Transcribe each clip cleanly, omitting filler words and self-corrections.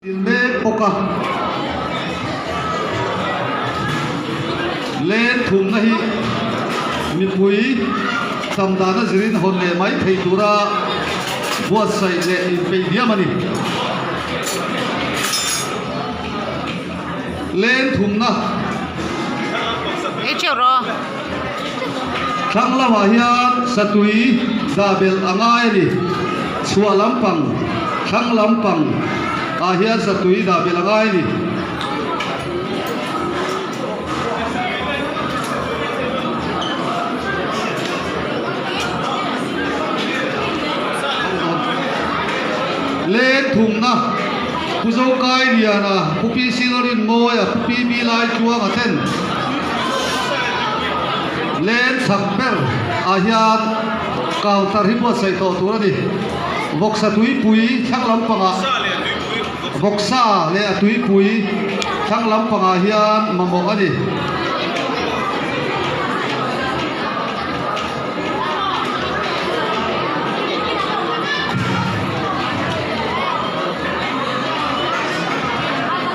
Dil mek bawk a. Len thumna hi mipui tam dana zirin hawn leh mai thei tura buatsaih leh inpeih diam a ni. Len thumna thlang lamah hian satui dah belh a ngai a ni. Chhuah lampang thlang lampang ah hian satui dah belh a ngai a ni. Len thumna Pu Zokai Liana, Pu PC Lalrinmawia, Pu PB Laitluanga ten len chak ber ah hian counter hi buatsaih tawh tur a ni. Vawksa tuipui thlang lampangah Vawksa leh a tuipui thlang lampangah hian mamawh a ni.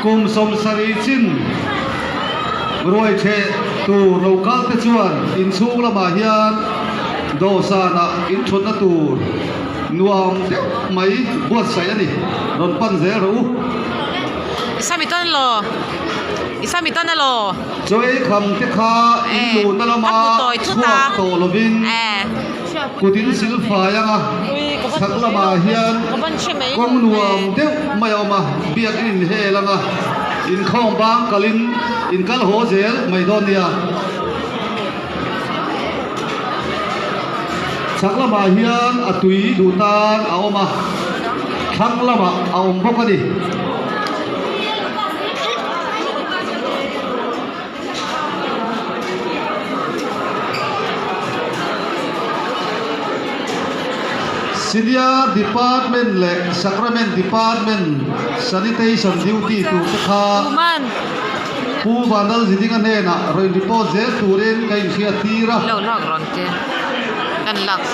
Kum 70 chin ruai theh tur lo kal te chuan inchhung lamah hian dawhsanah inthutna tur nuam deuh mai buatsaih a ni. Rawn pan zel rawh u. I sami tawn elaw? I sami tawn elaw? Chawi kham te kha in luhna lama chhuak tawh lovin kut in sil fai ang a, chhak lamah hian kawng nuam deuh mai a awm a, biak in inhel ang a, inkhawm bang kalin in kal haw zel mai dawn nia. Chhak lamah hian a tui duh tan a awm a, thlang lamah a awm bawk a ni. Senior Department leh Sacrament Department Sanitation Duty tur te kha Pu Vanlalzidinga hnenah rawn report zel turin ka inhriat tir a. Lo lak rawn te kan lak.